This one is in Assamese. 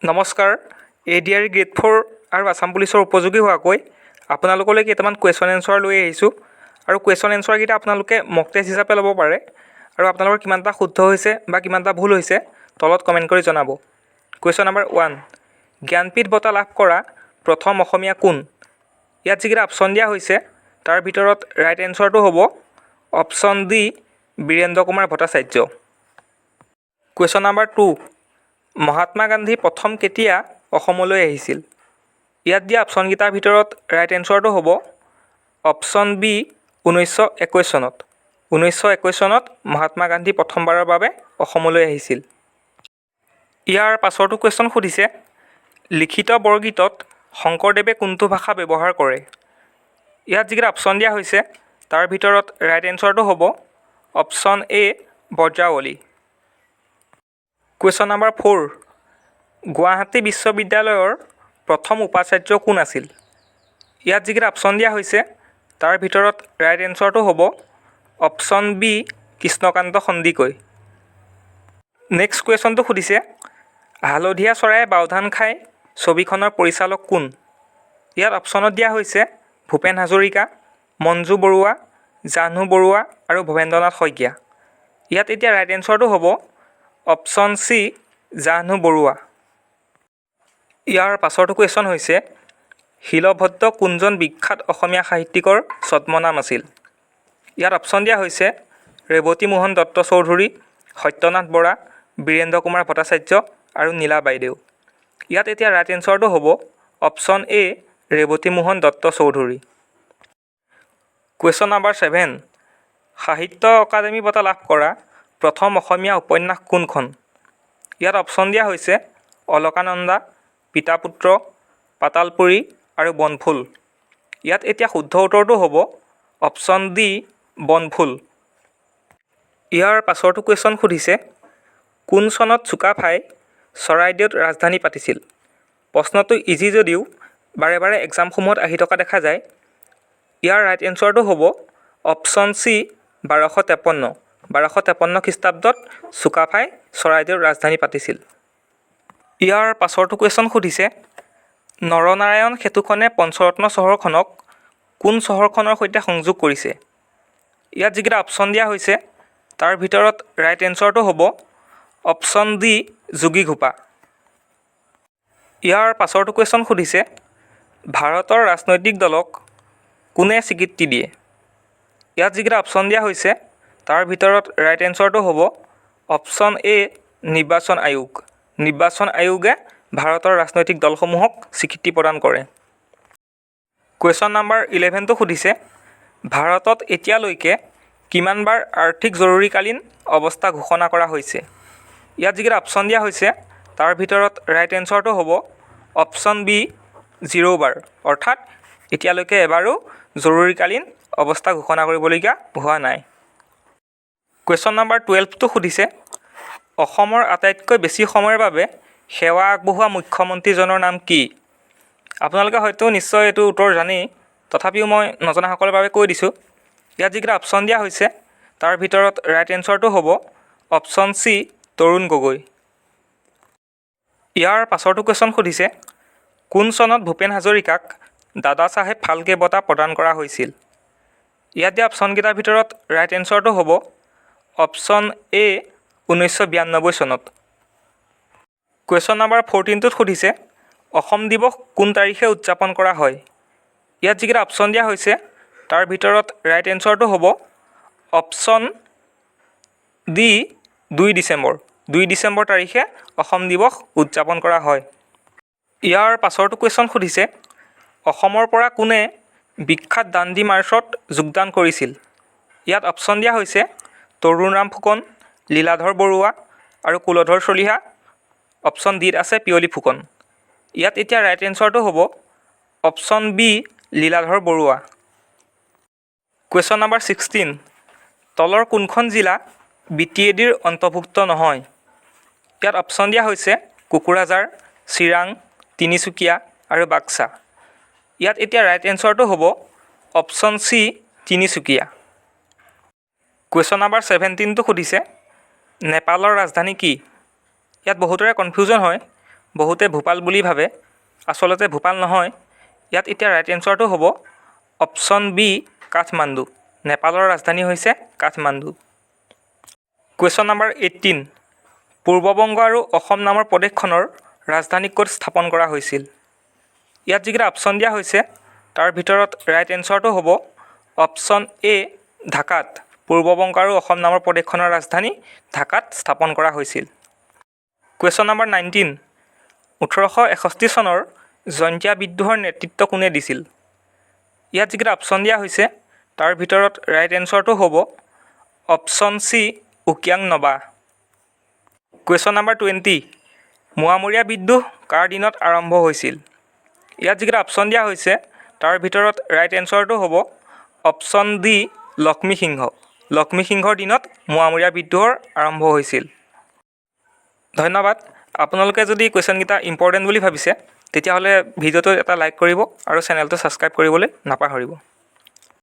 নমস্কাৰ, এডিআৰই গ্ৰেড ফ'ৰ আৰু আছাম পুলিচৰ উপযোগী হোৱাকৈ আপোনালোকলৈ কেইটামান কুৱেশ্যন এনচাৰ লৈ আহিছোঁ। আৰু কুৱেশ্যন এনচাৰকেইটা আপোনালোকে মক টেষ্ট হিচাপে ল'ব পাৰে আৰু আপোনালোকৰ কিমানটা শুদ্ধ হৈছে বা কিমানটা ভুল হৈছে তলত কমেণ্ট কৰি জনাব। কুৱেশ্যন নম্বৰ 1, জ্ঞানপীঠ বঁটা লাভ কৰা প্ৰথম অসমীয়া কোন? ইয়াত যিকেইটা অপশ্যন দিয়া হৈছে, তাৰ ভিতৰত ৰাইট এনচাৰটো হ'ব option D, Birendra Kumar Bhattacharya. Question number 2, Mahatma Gandhi প্ৰথম কেতিয়া অসমলৈ আহিছিল? ইয়াত দিয়া অপশ্যনকেইটাৰ ভিতৰত ৰাইট এনচাৰটো হ'ব অপশ্যন বি, 1921 চনত। 1921 চনত মহাত্মা গান্ধী প্ৰথমবাৰৰ বাবে অসমলৈ আহিছিল। ইয়াৰ পাছৰটো কুৱেশ্যন সুধিছে, লিখিত বৰগীতত শংকৰদেৱে কোনটো ভাষা ব্যৱহাৰ কৰে? ইয়াত যিকেইটা অপশ্যন দিয়া হৈছে, তাৰ ভিতৰত ৰাইট এনচাৰটো হ'ব option A, Brajavali. Question number 4, Guwahati বিশ্ববিদ্যালয়ৰ প্ৰথম উপাচাৰ্য কোন আছিল? ইয়াত যিকেইটা অপশ্যন দিয়া হৈছে, তাৰ ভিতৰত ৰাইট এনচাৰটো হ'ব option B, Krishnakanta Sandikai. Next কুৱেশ্যনটো সুধিছে, হালধীয়া চৰায়ে বাওধান খাই ছবিখনৰ পৰিচালক কোন? ইয়াত অপশ্যনত দিয়া হৈছে ভূপেন হাজৰিকা, মঞ্জু বৰুৱা, জাহ্নু বৰুৱা আৰু ভৱেন্দ্ৰনাথ শইকীয়া। ইয়াত এতিয়া ৰাইট এনচাৰটো হ'ব অপশ্যন চি, জাহ্নু বৰুৱা। ইয়াৰ পাছৰটো কুৱেশ্যন হৈছে, শিলভদ্ৰ কোনজন বিখ্যাত অসমীয়া সাহিত্যিকৰ ছদ্মনাম আছিল? ইয়াত অপশ্যন দিয়া হৈছে ৰেৱতী মোহন দত্ত চৌধুৰী, সত্যনাথ বৰা, বীৰেন্দ্ৰ কুমাৰ ভট্টাচাৰ্য আৰু নীলা বাইদেউ। ইয়াত এতিয়া ৰাইট এনচাৰটো হ'ব option A, Revati Mohan Dutta Choudhury. Question number 7, সাহিত্য অকাডেমি বঁটা লাভ কৰা প্ৰথম অসমীয়া উপন্যাস কোনখন? ইয়াত অপশ্যন দিয়া হৈছে অলকানন্দা, পিতা পুত্ৰ, পাতালপুৰী আৰু বনফুল। ইয়াত এতিয়া শুদ্ধ উত্তৰটো হ'ব অপশ্যন ডি, বনফুল। ইয়াৰ পাছৰটো কুৱেশ্যন সুধিছে, কোন চনত চুকাফাই চৰাইদেউত ৰাজধানী পাতিছিল? প্ৰশ্নটো ইজি যদিও বাৰে বাৰে এক্সামসমূহত আহি থকা দেখা যায়। ইয়াৰ ৰাইট এনচাৰটো হ'ব অপশ্যন চি, 1253। 1253 খ্ৰীষ্টাব্দত চুকাফাই চৰাইদেউত ৰাজধানী পাতিছিল। ইয়াৰ পাছৰটো কুৱেশ্যন সুধিছে, নৰনাৰায়ণ সেতুখনে পঞ্চৰত্ন চহৰখনক কোন চহৰখনৰ সৈতে সংযোগ কৰিছে? ইয়াত যিকেইটা অপশ্যন দিয়া হৈছে, তাৰ ভিতৰত ৰাইট এনচাৰটো হ'ব অপশ্যন ডি, যোগীঘোপা। ইয়াৰ পাছৰটো কুৱেশ্যন সুধিছে, ভাৰতৰ ৰাজনৈতিক দলক কোনে স্বীকৃতি দিয়ে? ইয়াত যিকেইটা অপশ্যন দিয়া হৈছে, তাৰ ভিতৰত ৰাইট এনচাৰটো হ'ব অপশ্যন এ, নিৰ্বাচন আয়োগ। নিৰ্বাচন আয়োগে ভাৰতৰ ৰাজনৈতিক দলসমূহক স্বীকৃতি প্ৰদান কৰে। কুৱেশ্যন নাম্বাৰ 11টো সুধিছে, ভাৰতত এতিয়ালৈকে কিমানবাৰ আৰ্থিক জৰুৰীকালীন অৱস্থা ঘোষণা কৰা হৈছে? ইয়াত যিকেইটা অপশ্যন দিয়া হৈছে, তাৰ ভিতৰত ৰাইট এনচাৰটো হ'ব অপশ্যন বি, 0 বাৰ। অৰ্থাৎ এতিয়ালৈকে এবাৰো জৰুৰীকালীন অৱস্থা ঘোষণা কৰিবলগীয়া হোৱা নাই। কুৱেশ্যন নাম্বাৰ 12টো সুধিছে, অসমৰ আটাইতকৈ বেছি সময়ৰ বাবে সেৱা আগবঢ়োৱা মুখ্যমন্ত্ৰীজনৰ নাম কি? আপোনালোকে হয়তো নিশ্চয় এইটো উত্তৰ জানেই, তথাপিও মই নজনাসকলৰ বাবে কৈ দিছোঁ। ইয়াত যিকেইটা অপশ্যন দিয়া হৈছে, তাৰ ভিতৰত ৰাইট এনচাৰটো হ'ব অপশ্যন চি, তৰুণ গগৈ। ইয়াৰ পাছৰটো কুৱেশ্যন সুধিছে, কোন চনত ভূপেন হাজৰিকাক দাদা চাহেব ফাল্কে বঁটা প্ৰদান কৰা হৈছিল? ইয়াত দিয়া অপশ্যনকেইটাৰ ভিতৰত ৰাইট এনচাৰটো হ'ব অপশ্যন এ, 1992 চনত। কুৱেশ্যন নাম্বাৰ 14টোত সুধিছে, অসম দিৱস কোন তাৰিখে উদযাপন কৰা হয়? ইয়াত যিকেইটা অপশ্যন দিয়া হৈছে, তাৰ ভিতৰত ৰাইট এনচাৰটো হ'ব অপশ্যন ডি, 2 ডিচেম্বৰ। 2 ডিচেম্বৰ তাৰিখে অসম দিৱস উদযাপন কৰা হয়। ইয়াৰ পাছৰটো কুৱেশ্যন সুধিছে, অসমৰ পৰা কোনে বিখ্যাত দাণ্ডি মাৰ্চত যোগদান কৰিছিল? ইয়াত অপশ্যন দিয়া হৈছে তৰুণৰাম ফুকন, লীলাধৰ বৰুৱা আৰু কুলধৰ চলিহা। অপশ্যন ডিত আছে পিয়লি ফুকন। ইয়াত এতিয়া ৰাইট এনচাৰটো হ'ব option B, Liladhar Barua. Question number 16, তলৰ কোনখন জিলা বিটিএডিৰ অন্তৰ্ভুক্ত নহয়? ইয়াত অপশ্যন দিয়া হৈছে কোকৰাঝাৰ, চিৰাং, তিনিচুকীয়া আৰু বাক্সা। ইয়াত এতিয়া ৰাইট এনচাৰটো হ'ব option C, Tinsukia. Question number 17টো সুধিছে, নেপালৰ ৰাজধানী কি? ইয়াত বহুতৰে কনফিউজন হয়। বহুতে ভূপাল বুলি ভাবে। আচলতে ভূপাল নহয়। ইয়াত এতিয়া ৰাইট এনচাৰটো হ'ব অপশ্যন বি, কাঠমাণ্ডু। নেপালৰ ৰাজধানী হৈছে কাঠমাণ্ডু। কুৱেশ্যন নাম্বাৰ 18, পূৰ্ববংগ আৰু অসম নামৰ প্ৰদেশখনৰ ৰাজধানী ক'ত স্থাপন কৰা হৈছিল? ইয়াত যিকেইটা অপশ্যন দিয়া হৈছে, তাৰ ভিতৰত ৰাইট এনচাৰটো হ'ব অপশ্যন এ, ঢাকাত। পূৰ্ববংগ আৰু অসম নামৰ প্ৰদেশখনৰ ৰাজধানী ঢাকাত স্থাপন কৰা হৈছিল। কুৱেশ্যন নাম্বাৰ 19, 1861 চনৰ জয়ন্তীয়া বিদ্ৰোহৰ নেতৃত্ব কোনে দিছিল? ইয়াত যিকেইটা অপশ্যন দিয়া হৈছে, তাৰ ভিতৰত ৰাইট এনচাৰটো হ'ব অপশ্যন চি, উকিয়াং নবা। কুৱেশ্যন নাম্বাৰ 20, মোৱামৰীয়া বিদ্ৰোহ কাৰ দিনত আৰম্ভ হৈছিল? ইয়াত যিকেইটা অপশ্যন দিয়া হৈছে, তাৰ ভিতৰত ৰাইট এনচাৰটো হ'ব অপশ্যন ডি, লক্ষ্মী সিংহ। লক্ষ্মী সিংহৰ দিনত মোৱামৰীয়া বিদ্ৰোহৰ আৰম্ভ হৈছিল। ধন্যবাদ। আপোনালোকে যদি কুৱেশ্যনকেইটা ইম্পৰ্টেণ্ট বুলি ভাবিছে, তেতিয়াহ'লে ভিডিঅ'টোত এটা লাইক কৰিব আৰু চেনেলটো ছাবস্ক্ৰাইব কৰিবলৈ নাপাহৰিব।